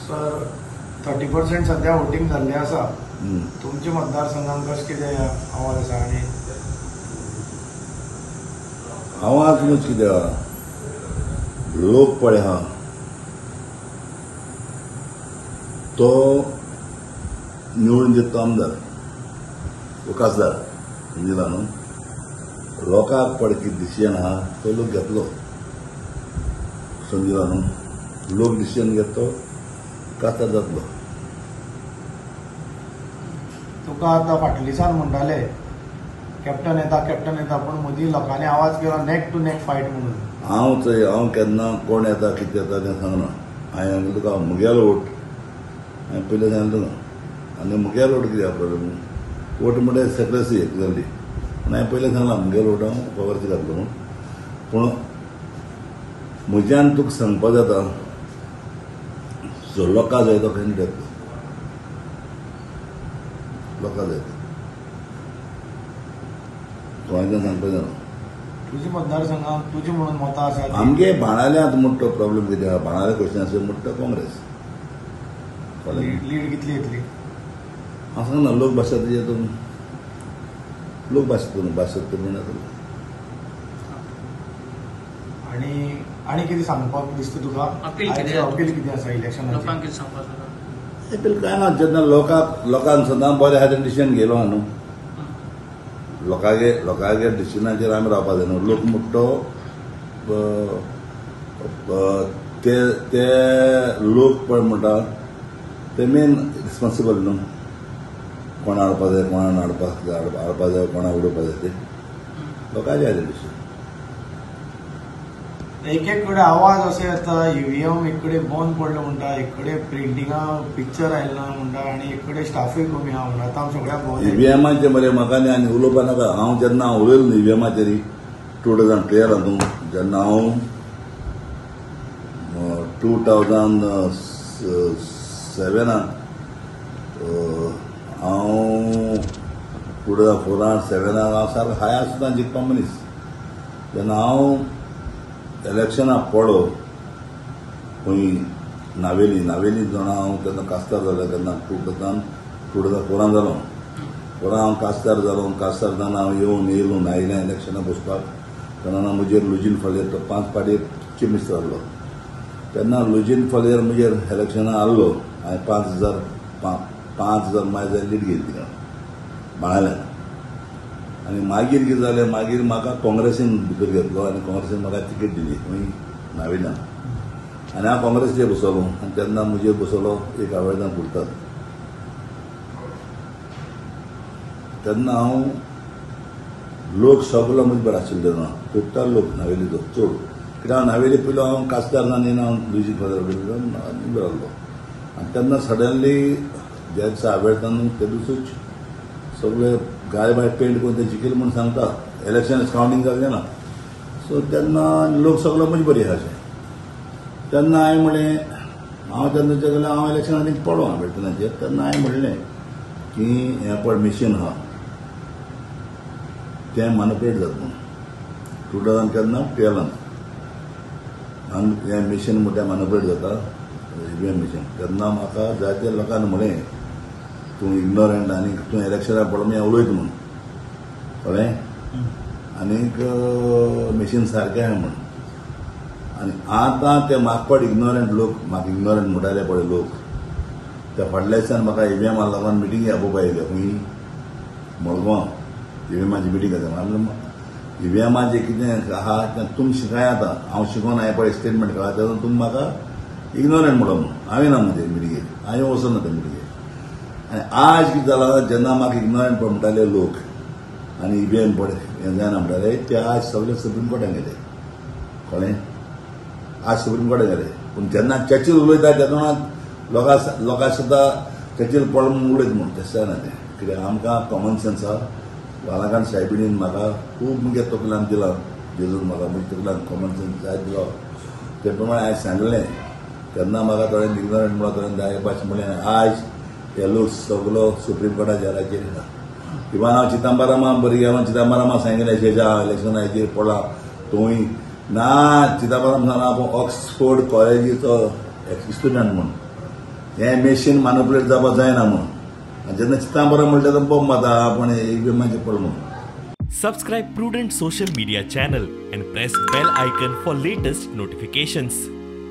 Sir 30% सध्या voting जाल्लें आसा. तुमच्या मतदारसंघान कशें कितें आवाज आसा? आनी आवाज म्हणजे कितें आहा, लोक पळय आहा तो निवडून दिता तो आमदार वो खासदार, समजला न्हू. लोकांक पळय कितें डिसिजन आहा तो लोक घेतलो, समजला न्हू. लोक डिसिजन घेतलो खासदार जातलो. तुका आतां फाटलीसान म्हणटाले कॅप्टन येता कॅप्टन येता, पूण मदीं लोकांनी आवाज केलो नेक टू नेक फायट म्हणून. हांव चोय, हांव केन्ना कोण येता कितें येता तें सांगना. हांवें सांगलें तुका मुगेलो वोट हांवें पयलीं सांगलें तुका. आनी मुगेलो वोट कितें प्रॉब्लम वोट म्हणल्यार सेक्रेसी एक जाली. पूण हांवें पयलीं सांगलां मुगेलो वोट हांव काँग्रेसी घातलो म्हूण. पूण म्हज्यान तुका सांगपा जाता जो लोकां जाय तो कॅन्डिडेट येतलो, लोकां जाय तो गोंयच्यान सांगपा जायना. तुजी मतदारसंघात तुजी म्हणून मतां आसा. आमगे बाणाल्यांत मोठो प्रॉब्लम कितें आहा, बाणाले क्वेश्चन आसा मोठो काँग्रेस. लीड कितली येतली हांव सांगना. लोक भाशा तुजें तूं लोक भाशा तूं भाशा तूं येतलो. आनी आनी कितें सांगपाक दिसता तुका? अपील कितें, अपील कितें आसा इलेक्शनाचेर लोकांक कितें सांगपाक जाता? अपील कांय ना, जेन्ना लोकांक लोकांक सदां बरें आहा तें डिसिजन घेयलो आहा न्हू. लोकांगे लोकांगे डिसिजनाचेर आमी रावपा जाय न्हू. लोक म्हणटा ते ते लोक पळय म्हणटा ते मेन रिस्पॉन्सिबल न्हू. कोणा हाडपा जाय, कोणा हाडपा हाडपा जाय, कोणा उडोवपा जाय ते लोकांचे आहा तें डिसिजन. एक एक कडेन आवाज अशें येता ईव्हीएम एक कडेन बंद पडलो म्हणटा, एक कडेन प्रिंटिंगा पिक्चर आयलें ना म्हणटा, आनी एक कडेन स्टाफूय कमी आहा म्हणटा. आतां आमी सगळ्याक भोंवता ईव्हीएमाचें मरे म्हाका न्ही आनी उलोवपा नाका. हांव जेन्ना उलयलो न्हू ईव्हीएमाचेर 2012 तूं जेन्ना हांव 2007 हांव 2004 7 हांव सारको हाय आसता जिखपा मनीस. जेन्ना हांव इलेक्शनाक पडो खंय नावेली, नावेली जाणा हांव तेन्ना कास्तार जालो. तेन्ना 2004 जालो. 4 हांव कास्तार जालो. कास्तार जावन हांव येवन येयलो नायलें इलेक्शनाक बसपाक. तेन्ना म्हजेर लुजीन फालेर तो 5 पाटी चीफ मिनिस्टर आहलो. तेन्ना लुजीन फालेर म्हजेर इलेक्शनाक आहलो. हांवें 5,000 मायज लीड घेतली थिंगा बाणाल्यान. आनी मागीर कितें जालें, मागीर म्हाका काँग्रेसीन भितर घेतलो आनी काँग्रेसीन म्हाका तिकेट दिली खंय नावेल्यान. आनी हांव काँग्रेसीचेर बसलो आनी तेन्ना म्हजेर बसलो एक आवेदन पुरतात. तेन्ना हांव लोक सगलो म्हजे बरें आशिल्लो तेन्ना टोटल लोक नावेलीचो चड. कित्याक हांव नावेली पयलो हांव कास्तार ना न्ही, हांव लुजी फादर बरो आहलो. आनी तेन्ना सडनली ज्या दिसा आवेदन ते दिसूच सगळे गाय बाय पेंट करून ते जिखले म्हूण सांगता. इलेक्शन कावंटींग जालें ना. सो तेन्ना लोक सगलो म्हजी बरी आहा अशें. तेन्ना हांवें म्हणलें, हांव तेन्ना जाल्यार हांव इलेक्शन आनी पडलो आंबेडकराचेर. तेन्ना हांवें म्हणलें की हें पळय मिशीन आहा तें मॅनिपुलेट जाता म्हूण 2000 केन्ना 12 आनी हें मिशीन म्हणटा मॅनिपुलेट जाता ईव्हीएम मिशीन. तेन्ना म्हाका जायते लोकांनी म्हणलें तूं इग्नोरंट आनी तूं इलेक्शनाक पडलो म्हूण उलयता म्हूण, कळ्ळें. आनीक मिशीन सारकें आहा म्हूण. आनी आतां ते म्हाका पड इग्नोरंट लोक म्हाका इग्नोरंट म्हणटाले पळय लोक, त्या फाटल्या दिसान म्हाका ईव्हीएमा लागून मिटींग आपोवपा येयले खंय मडगांव ईव्हीएमाची मिटींग आसा. ईव्हीएमाचें कितें आहा तें तुमी शिकाय. आतां हांव शिकोन हांवें पळय स्टेटमेंट काडला तेन्ना तुमी म्हाका इग्नोरंट म्हणलो म्हूण. हांवें ना म्हूण ते मिटिंगेक, हांवें वचना ते मिटिंगेक. आनी आज कितें जालां, जेन्ना म्हाका इग्नोरंट म्हणटाले लोक आनी ईव्हीएम पळय हें जायना म्हणटाले, ते आज सगळे सुप्रीम कोर्टान गेले, कळ्ळें. आज सुप्रीम कोर्टान गेले. पूण जेन्ना चर्चील उलयता तेन्ना लोकां लोकां सुद्दां चर्चील पडलो म्हूण उलयता म्हूण तशें जायना तें. कित्याक आमकां कॉमन सेन्स आहा. बालाकान सायबिणीन म्हाका खूब मुगे तकल्यान दिलां, जेजून म्हाका म्हज्या तकल्यान कॉमन सेन्स जायत दिलो. ते प्रमाणे हांवें सांगलें तेन्ना म्हाका थोड्यांनी इग्नोरंट म्हणून थोड्यांनी दाय भाशेन म्हणलें. आयज हे लोक सगलो सुप्रीम कोर्टाच्या जाराचेर येता. इवन हांव चिदंबरमा बरी गेलो, चिदंबरमा सांगिल्लें शेजा इलेक्शनाचेर पडला तूंय ना. चिदंबरम सांगला आपूण ऑक्सफोर्ड कॉलेजीचो स्टुडंट म्हूण. हें मेशीन मॅनिपुलेट जावपाक जायना म्हणून. आनी जेन्ना चिदंबरम म्हणटा तेन्ना बॉम्ब मारता आपण ईव्हीएमाचेर पडलो म्हणून. Subscribe Prudent Social Media channel and press bell icon for latest notifications.